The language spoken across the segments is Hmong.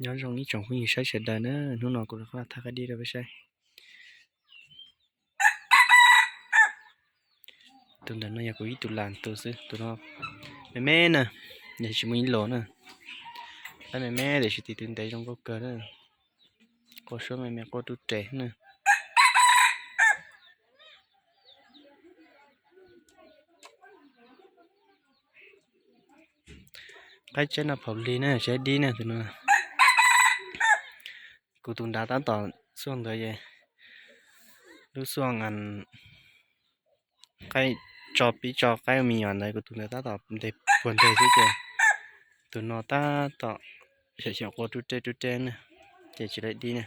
Nyob zoo ib tsoom phooj ywg saib sawv daws na, hnub no kuv rov qab los thaij qaib dib rau peb saib. Tus ntawm no yog kuv ib tug las tus xwb, tus no me me na, yog tsis muaj ib los na. Qaib me me tiam sis tis tw ntev zoo nkauj kawg na. Quaj suab me me quaj rub res na. Qaib tseb no phaum lig na, tseb dib na tus no. Kuv tus nrad tab tom xuaj ntawd es lub xuaj qaib tso pib tso qaib ua me nyuam ntawd, kuv tus ntawd tab tom ntes puag nteg xwb ces tus no tab tom xyaum xyaum quaj rub rej rub rej na, ces tsis laib dib na.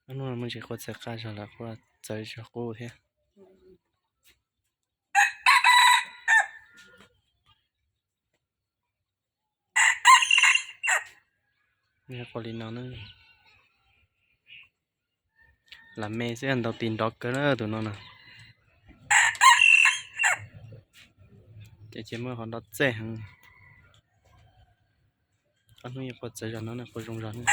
Ob hnub no muaj ntsis quaj txawv qab zog lawm, quaj txawv zog qub thiab. Quaj li no na. Lam me xwb ntaus tis nrov kawg na tus no na. Ces ces muaj qhov nrov txej heev. Ob hnub yeej quaj txawv zog no, quaj zoo zog na.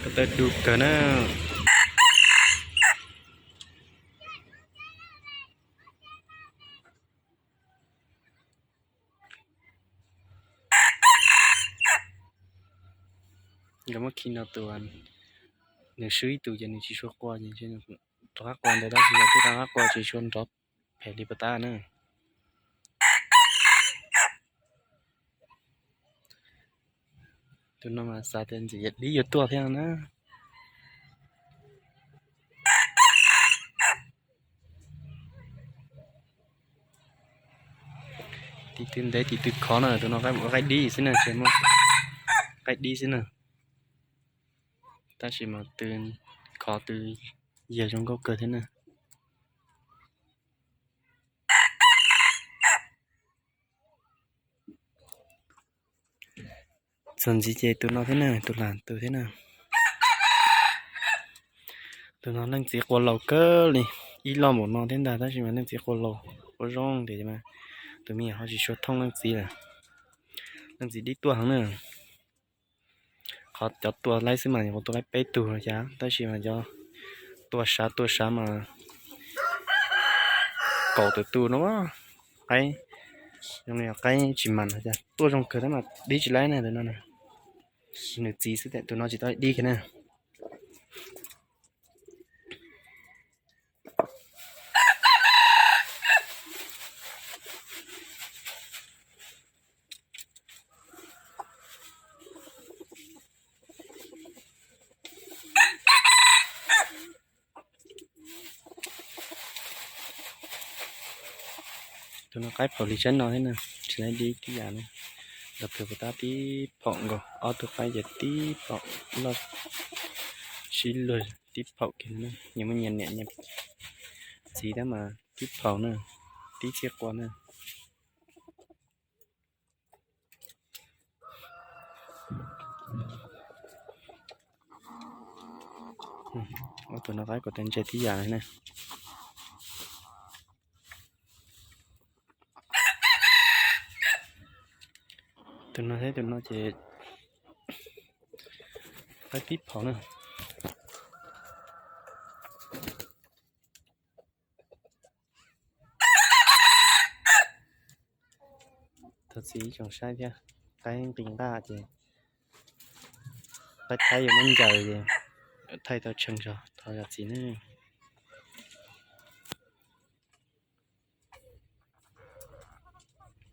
Ko taw du kawg na. Nkawd muab khi no tus, nws swb ib tug ces nws tsis tshua qua ces rov qab qua ntawd tab sis yog twb rov qab qua tsis tshua nrov phem li puas tab na. Tus no mas xav tias ntxim dib yuav tuaj thiab na. Tis tw ntev tis tw khov na, tus no qaib dib xwb na, tsis muaj qaib dib xwb na. Tab sis mas tw khov tw yag zoo nkauj kawg thiab na. Txuas ntxiv ces tus no thiab na, tus lam tus thiab na. Tus no leej txiv qua laus kawg li, ib loj npaum no thiab ntag tab sis mas leej txiv qua laus, qua zoo tias tus me nyuam ho tsis tshua thooj leej txiv lawm. Leej txiv dib tuaj heev na. Qhov cov tua laib xwb mas nyuam qhuav tua laib peb tug los cas tab sis mas cov tua sav tua sav mas kaum tawm tus no. Qaib, qaib tsis mas no cas tuaj zoo kawg tab mas dib tsis laib na tus no. Nws txiv xwb tus no tsis tau dib kiag na. Tus no qaib phaum li tsaib no thiab na, tsis laib dib tib yam na. Los kawg puas tab tib phaum nkaus, ob tug qaib ces tib phaum loj sib luag tib phaum kiag na. Nyias muaj nyias niam nyias txiv tab mas tib phaum na, tib txhiab qua na. Ob tug no qaib kuv tes ntse tib yam na. Tus no thiab tus no ces qaib tib phaum na. Thov txim ib tsoom saib thiab, qaib nqis nqaj ces qaib thaib yuav muab ncaws ces thaij tau tshee zog, thov zam txim nawb.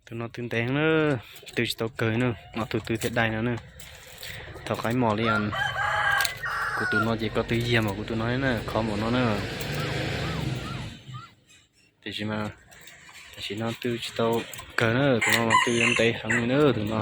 Tus no tw ntev heev na, tw tsis tau kawg na, no tus tw thiaj dai no na. Thaum qaib mos li kuv tus no ces koj tw yag mas kuv tus no na, khov npaum no na. Tiam sis mas tam sim no tw tsis tau kawg na, tus no mas tw yuav ntev heev li na tus no.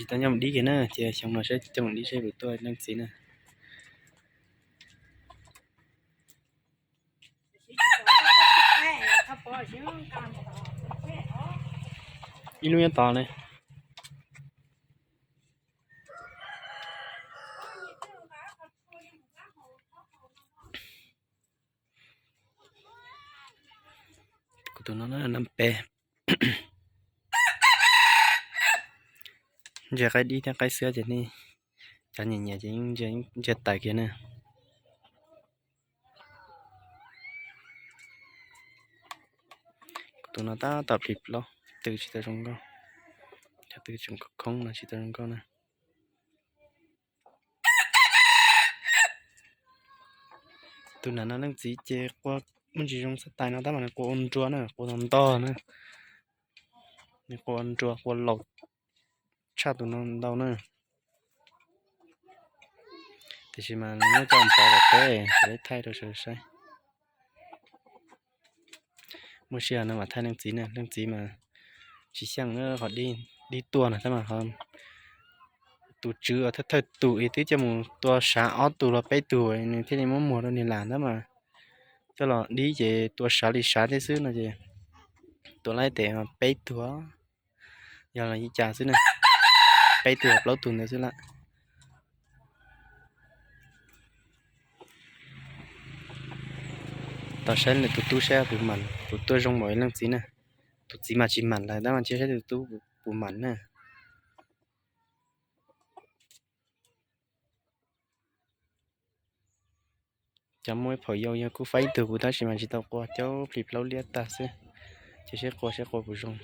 Tsis tau nyob mus dib kiag na, ces xyoo no saib coj mus dib saib puas tuaj leej txiv na. Ib lub nyob tod ne. Kuv tus no na, nam pem. Ntsia qaib dib thiab qaib xwab ces nej cov nyiam nyiam ces yeej ntsia tawm kiag na. Kuv tus no tab tom plis plaub, tw tsis tau zoo nkauj. Cov tw tseem khoob no tsis tau zoo nkauj na. Tus nam no leej txiv ces qua muaj ntsis zoo xab tais no tab mas nws qua ua nrua na, qua ntog ntog na. Nws qua ua nrua qua laus tshaj tus no ntau na. Tiam sis mas nws muab coj mus pov tom teb, sawv daws thaij rau sawv daws saib. Muaj sij hawm no mam thaij leej txiv na, leej txiv mas tsis xyeej na, qhov dib tuaj na tab mas tus tswv thawj thawj tus es twb coj mus tua sav ob tug los peb tug nws thiaj li muab muag rau nws lam tab mas coj los dib ces tua sav li sav thiab xwb no ces tua laib tes peb tug, yog los li cas xwb na, peb tug plaub tug ntawd xwb lawm. Tos saib nws tus tub saib puas mam, puas tuaj zoo npaum leej txiv na. Tus txiv mas tsis mam lawm tab mas cia saib tus tub puas mam na. Cov muaj ib phaum yau yog kuj faib ib tug kuv tab sis mas tsis tau qua, caub plis plaub liab tag xwb. Ces seb qua seb qua puas zoo.